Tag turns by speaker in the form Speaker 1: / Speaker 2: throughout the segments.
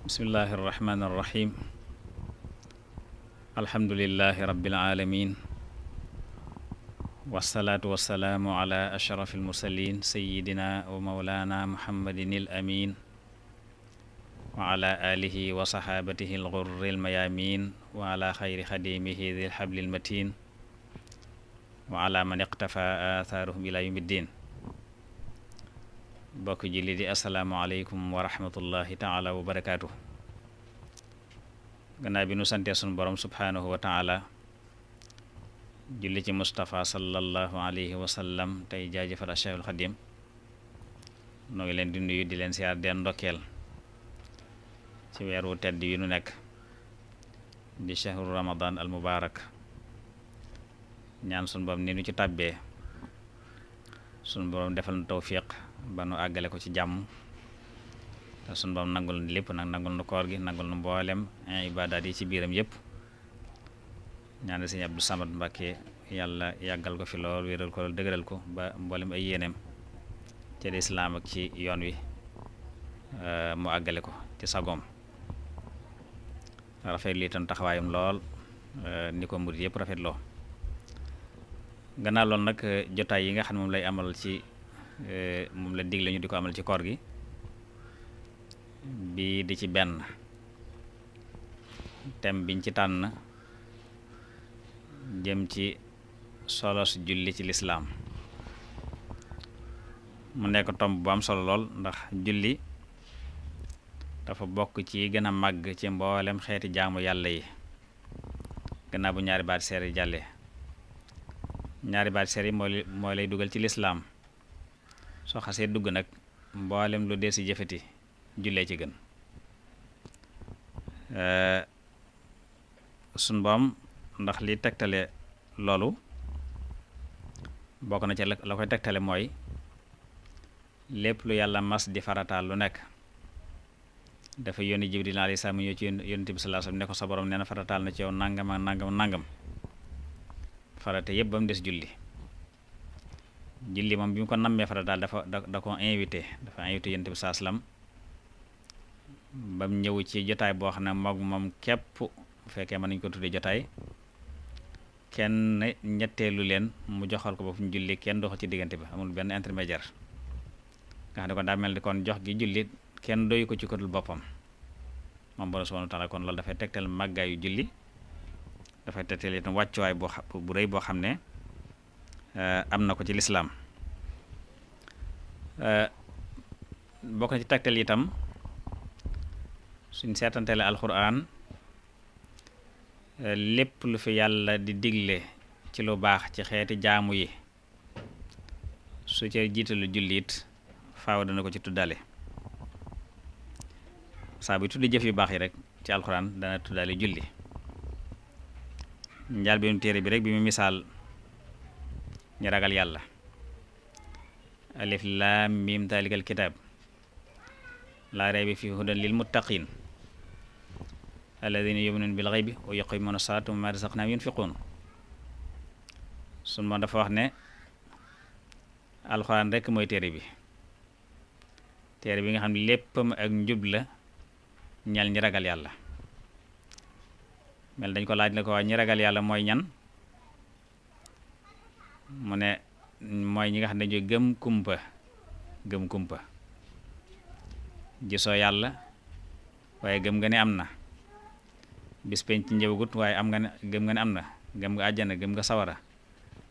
Speaker 1: bismillahi irrahmani irrahim alhamdulilahi rabbil alamin wasalaatu wasalaamu ala ashraf almursalin sayidina wa maulana muhammadin il amin wa ala alihi wa saxaabatihi alxurri almayamin wa ala xayri xadimihi dil xabli almatin wa ala man iqtafa athaaruhum ila yawmi ddin bokk ji li di assalaamu aleykum wa rahmatullahi taala wa barakaatu. gannaaw bi nu santee sunu borom subhaanahu wa taala julli ci Mustafa sallallahu alayhi wa sallam tey jaajëfal a Cheikhul Xadim noo ngi leen di nuyu di leen siyaar den ndokkeel ci weeru tedd yi nu nekk di chahru ramadan al mubarak ñaan sunu borom ni nu ci tàbbee sunu borom defal nu tawfiq ba nu àggale ko ci jàmm te sunu borom nangul nu lépp nag nangul nu koor gi nangul nu mboolem ibaadaat yi ci biiram yépp ñaan Sëriñ Abdou Samad Mbakke yàlla yàggal ko fi lool wéeral ko lool dëgëral ko ba mboolem ay yéeneem ci lislaam ak ci yoon wi mu àggale ko ci sagoom rafet li itam taxawaayam lool ni ko murid yépp rafet loo gannaaw loolu nag jotaay yi nga xam ne moom lay amal ci moom la digle ñu di ko amal ci koor gi bii di ci benn thème biñ ci tànn jëm ci solos julli ci lislaam mu nekk tomb bu am solo lool ndax julli dafa bokk ci gën a màgg ci mboolem xeeti jaamu yàlla yi gannaaw bu ñaari baat seer yi jàllee ñaari baat seer yi moo lay dugal ci lislaam soo xasee dugg nag mboolem lu dee si jëfati jullee ci gën sun boom ndax li tegtale loolu bokk na ci la koy tegtale mooy lépp lu yàlla mas di farataal lu nekk dafa yónni Jibril alayhi salaam ñëw ci yónnent bi sallallahu alayhi wasallam ne ko sa borom nee na farataal na ci yow nangam ak nangam nangam farata yëpp ba mu des julli julli moom bi mu ko nammee farataal da ko invité dafa invité yónnent bi sallallahu alayhi wasallam ba mu ñëw ci jotaay boo xam ne moom képp bu fekkee mën nañu ko tuddee jotaay kenn ñetteelu leen mu joxal ko ba fu ñu julli kenn doxal ci diggante bi amul benn intermédiaire nga xam ne kon daa mel ni kon jox gi julli kenn doyu ko ci ko dul boppam moom Boroom subhaanahu wa taala kon loolu dafay tegtal màggaayu julli dafay tegtal itam wàccuwaay bu rëy boo xam ne am na ko ci lislaam bokk na ci tegtal itam suñ seetantele alxuraan lépp lu fi yàlla di digle ci lu baax ci xeeti jaamu yi su ca jiitalu jullit faaw dana ko ci tuddale saa bu tuddi jëf yu baax yi rek ci alxuraan dana tuddale julli njaal bi mu téere bi rek bi mu misaal ñu ragal yàlla alif laam miim daalikal kitaab laa rayba fiihi hudan lil muttaqiin alladina yuminuuna bil ghaybi wa yuqimuuna salaata wa mimmaa razaqnaahum yunfiquun sun moom dafa wax ne alxuraan rekk mooy téere bi nga xam ne léppam ak njub la ñal ñi ragal yàlla mel dañ ko laaj ne ko waa ñi ragal yàlla mooy ñan mu ne mooy ñi nga xam ne dañuy gëm kumpa gisoo yàlla waaye gëm nga ne am na bis penc ci njëwagut waaye gëm nga ne am na gëm nga àjjana gëm nga sawara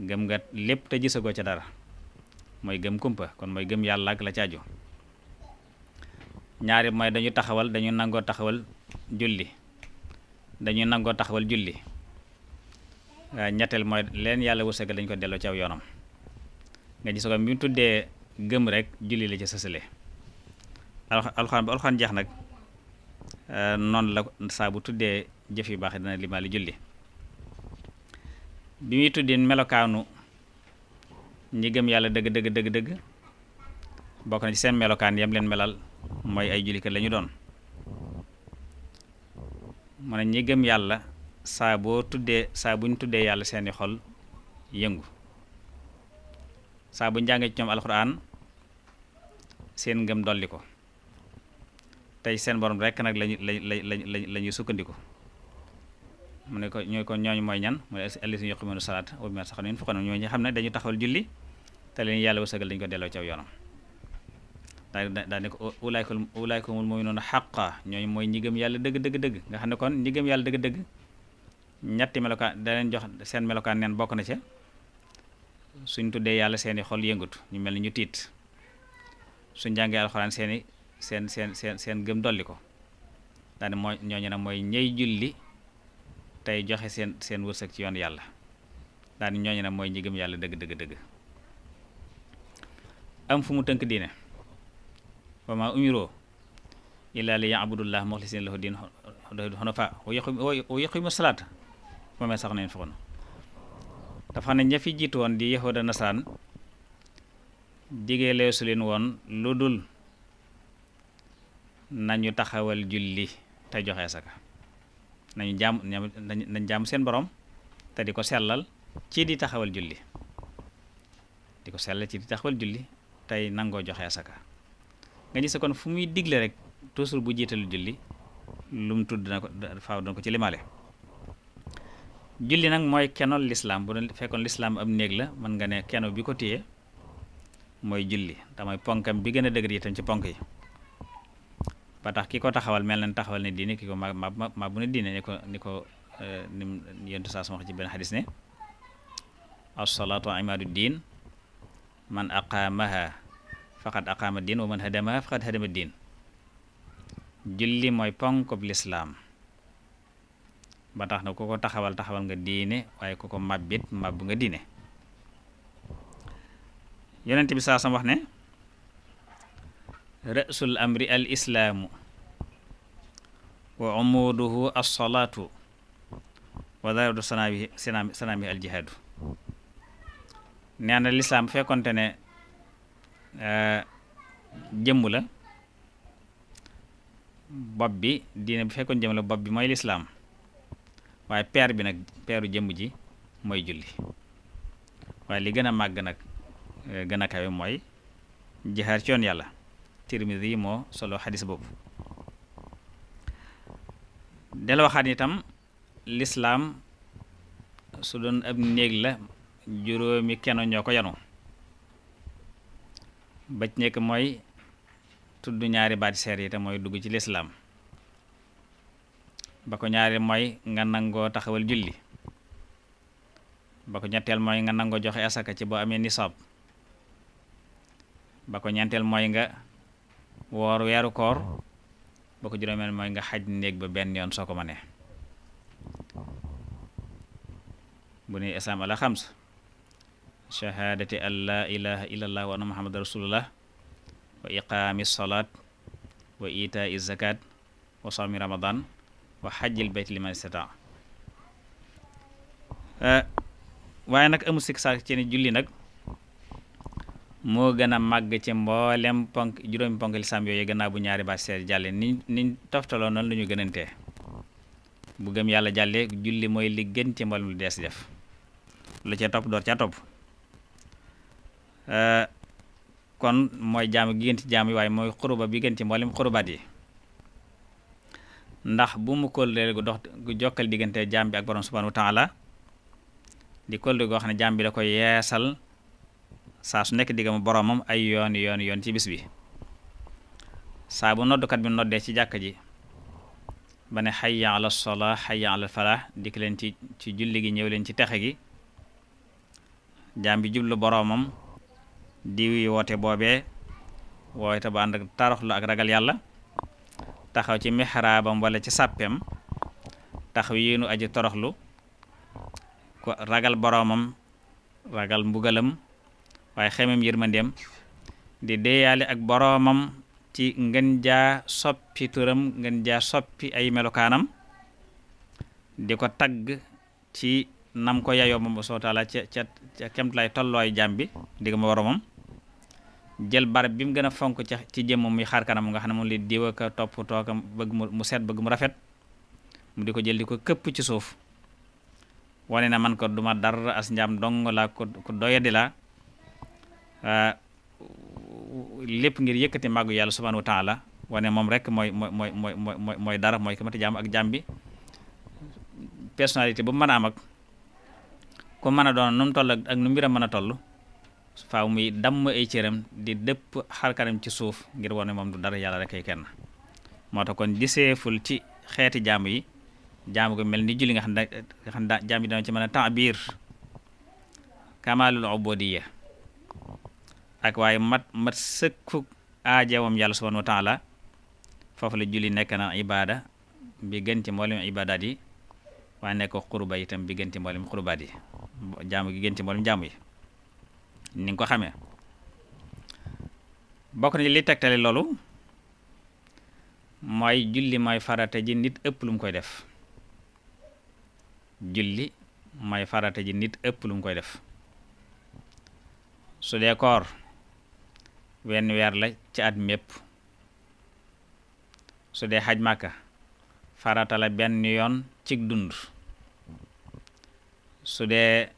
Speaker 1: gëm nga lépp te gisagoo ca dara mooy gëm kumpa kon mooy gëm yàlla ak la ci aju ñaari mooy dañu nangoo taxawal julli ñetteel mooy leen yàlla wërsëgal dañ ko delloo ci aw yoonam nga gis ko bi mu tuddee gëm rek julli la ci sësale alxuraan jeex nag noonu la saa bu tuddee jëf yu baax dana limaali julli bi muy tuddee melokaanu ñi gëm yàlla dëgg bokk na ci seen melokaan yam leen melal mooy ay jullikat lañu doon mu ne ñi gëm yàlla saa bu ñu tuddee yàlla seeni xol yëngu saa bu njàngee ci ñoom alxuraan seen ngëm dolli ko tey seen borom rekk nag la ñuy sukkandiku. mu ne ko ñooñu mooy ñan mu ne allazina yuqiimuna salaata wa mimmaa razaqnaahum yunfiquun ñooñu xam ne dañu taxawal julli te leen yàlla wërsëgal dañu ko delloo ci aw yoonam. daa ne ko ulaa'ika humul mu'minuuna haqqan ñooñu mooy ñi gëm yàlla dëgg nga xam ne kon ñi gëm yàlla dëgg ñetti melokaan da leen jox seen melokaan neen bokk na ca suñ tuddee yàlla seeni xol yëngatu ñu mel ni ñu tiit suñ jàngee alxuraan seen gëm dolli ko daa ne mooy ñooñu nag mooy ñey julli tey joxe seen wërsëg ci yoon yàlla daa ne ñooñu nag mooy ñi gëm yàlla dëgg am fu mu tënk diine wa maa umiroo illaa li ya'budullaha muxlisiina lahu diin hunafaa wa yuqiimu salaata wa mimmaa razaqnaahum yunfiquun dafa xam ne ña fi jiitu woon di yahuud ak nasaraan digee leesu leen woon lu dul nañu taxawal julli te joxe asaka nañ jaam seen borom te di ko sellal ci di taxawal julli tey nangoo joxe asaka nga gis kon fu muy digle rek toujours bu jiitalu julli lu mu tudd na ko faaw dana ko ci limaale. julli nag mooy kenol lislaam bu fekkoon lislaam am néeg la mën nga ne keno bi ko téye mooy julli damay ponkam bi gën a dëgër itam ci ponk yi ba tax ki ko taxawal mel na taxawal ne diine ki ko ma bu ne diine ni ko yentu saa sama wax ci benn xadis ne as-salaatu imaadu diin man aqaamaha faqad aqaama diin wa man hadamaha faqad hadama diin julli mooy ponkub lislaam ba tax na ku ko taxawal nga diine waaye ku ko màbbit màbb nga diine. yonent bi saa sam wax ne ra'sul amri al islaamu wa umuduhu as-salaatu wa daradu sanaami al jihaadu. nee na lislaam fekkonte ne jëmm la bopp bi diine bu fekkoon jëmm la bopp bi mooy lislaam waaye peer bi nag peeru jëmm ji mooy julli waaye li gën a màgg nag gën a kawe mooy jihaar ci yoon yàlla. Tirmidi yi moo solo xadis boobu del waxaat itam lislaam su doon ab néeg la juróomi keno ñoo ko yanu ba ci nekk mooy tudd ñaari baati seer yi te mooy dugg ci lislaam ba ko ñaari mooy nga nangoo taxawal julli ba ko ñetteel mooy nga nangoo joxe asaka ci boo amee nisaab ba ko ñeenteel mooy nga woor weeru koor ba ko juróomeel mooy nga xaj néeg ba benn yoon soo ko mënee bu ne islaam ala xams shahaadati an laa ilaha illallah wa anna muhammad rasulullah wa iqaami salaat wa itaa zakat wa sawmi ramadan wa xajjil bayt liman istataa. waaye nag amu sikk saak ci ne julli nag moo gën a màgg ci mboolem ponk juróomi ponk lislaam yooyu gannaaw bu ñaari baat seer jàlle niñ toftaloo noonu la ñu gënantee bu gëm yàlla jàlle julli mooy li gën ci mboolem lu dees def lu ca topp door ca topp kon mooy jaamu gi gën ci jaamu yi waaye mooy xuruba bi gën ci mboolem xurubaat yi ndax bu mu kóllëre gu jokkal diggante jaam bi ak borom subhanahu wa taala di kóllëre goo xam ne jaam bi da koy yeesal saa su nekk diggam boromam ay yoon ci bis bi saa bu noddukat bi noddee ci jàkka ji ba ne hayya ala salaa hayya ala falaax dikk leen ci julli gi ñëw leen ci texe gi jaam bi jublu boromam di woote boobee woote ba ànd ak taraxlu ak ragal yàlla taxaw ci mihraabam wala ci sàppeem taxaw yéenu aji toroxlu ko ragal boromam ragal mbugalam waaye xemem yërmandeem di deeyaale ak boroomam ci ngeen jaa soppi turam ngeen jaa soppi ay melokaanam di ko tagg ci nam ko yayoo moom soo taala ca kemtulay tollooy jaam bi digg ma boroomam jël barab bi mu gën a fonk ci jëmm muy xaar kanam nga xam ne moom li diwa ka topp tookam bëgg mu set bëgg mu rafet mu di ko jël di ko këpp ci suuf wane na man ko duma dara as njaam dong la ko doyadi la lépp ngir yëkkati màggu yàlla subhanahu wa taala wane moom rek mooy dara mooy ki mata jaam ak jaam bi personnalité bu mën a am ak ku mën a doon nu mu toll ak nu mbiram mën a toll faaw muy damm ay cëram di dëpp xarkanam ci suuf ngir wane moom du dara yàlla rek ay kenn moo tax kon giseeful ci xeeti jaamu yi jaamu ko mel ni julli nga xam ne jaam yi dana ci mën a ta'bir kamalul ubudiyya ak waaye mat sëkku aajawam yàlla subhanahu wa ta'ala foofu la julli nekk na ibada bi gën ci mboolem ibadaat yi waaye nekk xurba itam bi gën ci mboolem xurbaat yi jaamu gi gën ci mboolem jaamu yi ni nga ko xamee bokk na li tegtale loolu mooy julli mooy farata ji nit ëpp lu mu koy def julli mooy farata ji nit ëpp lu mu koy def su dee koor wenn weer la ci at mépp su dee xaj màkka farata la benn yoon cig dund su dee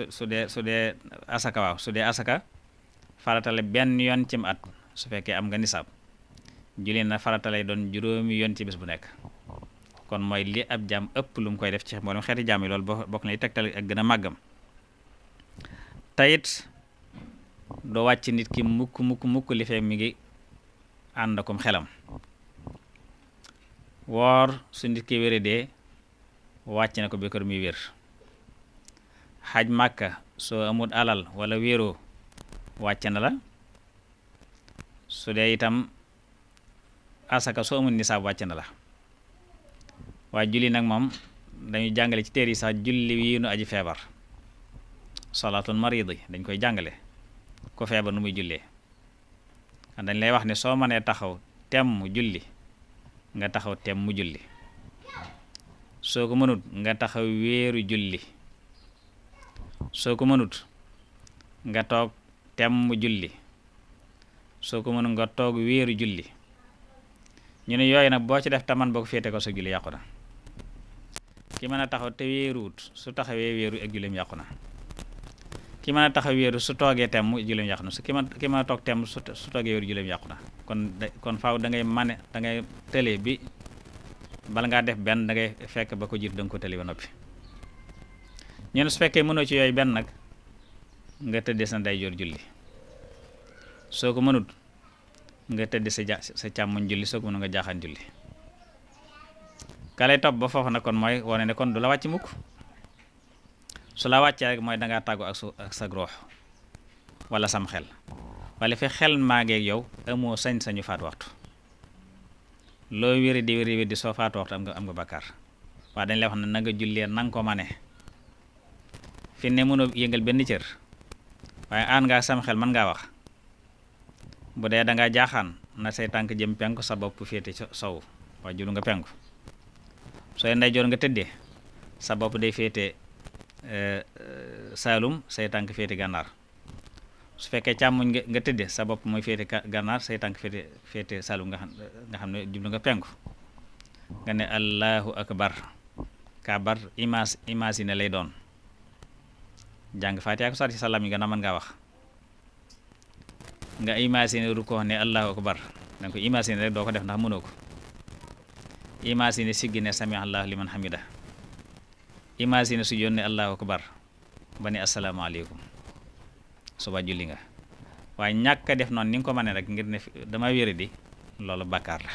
Speaker 1: su dee asaka waaw su dee asaka farata la benn yoon cim at su fekkee am nga nisaab julli na farata lay doon juróomi yoon ci bés bu nekk kon mooy li ab jaam ëpp lu mu koy def ci mboolem xeeti jaam yi loolu bokk na tegtal ak gën a màggam tayit doo wàcc nit ki mukk li fee mi ngi ànd akum xelam woor su nit ki wéri dee wàcc na ko bi kër muy wér xaj màkka soo amul alal wala wéeroo wàcc na la su dee itam asaka soo amul nisaab wàcc na la waaye julli nag moom dañuy jàngale ci téere yi sax julli yi nu aji feebar salaatul maridi dañ koy jàngale ko feebar nu muy jullee dañ lay wax ne soo mënee taxaw tem mu julli nga taxaw tem mu julli soo ko mënut nga taxaw wéeru julli soo ko mënut nga toog tem mu julli soo ko mënut nga toog wéeru julli ñu ne yooyu nag boo ci def taman boo ko féete ko sa julli yàqu na ki mën a taxaw te wéeruwut su taxawee wéeru ak julleem yàqu na ki mën a taxaw wéeru su toogee temm julleem yàqu na ki mën a toog temm su toogee wéeru julleem yàqu na kon faaw da ngay mane da ngay tële bi bala ngaa def benn da ngay fekk ba ko jiitu da nga ko tële ba noppi ñu ne su fekkee mënoo ci yooyu benn nag nga tëddee sa ndeyjoor julli soo ko mënut nga tëdd sa càmmoñ julli soo ko mën nga jaaxaan julli ka lay topp ba foofu nag kon mooy wane ne kon du la wàcc mukk su la wàccee rek mooy dangaa tàggu ak sa roox wala sam xel wala fi xel maageeg yow amoo sañ-sañu faat waxtu loo wéri di soo faat waxtu am nga bakkaar waaye dañ lay wax ne na nga jullee na nga ko mane fi ne mënoo yëngal benn cër waaye aan ngaa sam xel mën ngaa wax bu dee dangaa jaaxaan na say tànk jëm penku sa bopp féete sow waaye julu nga penku sooy ndeyjoor nga tëddee sa bopp day féete saalum say tànk féete gànnaar su fekkee càmmoñ nga tëddee sa bopp mooy féete gànnaar say tànk féete saalum nga xam ne jublu nga penku nga ne allahu akbar kabar imagine lay doon jàng faatiha ko sar ci salam yi nga na mën ngaa wax nga imagine rukkoo ne allahu akbar danga ko imagine rek doo ko def ndax mënoo ko imagine siggi ne sami allahu liman hamida imagine su joon ne allahu akbar ba ne asalaamaaleykum suba julli nga waaye ñàkk a def noonu ni nga ko mënee rek ngir ne dama wéri di loolu bàkkaar la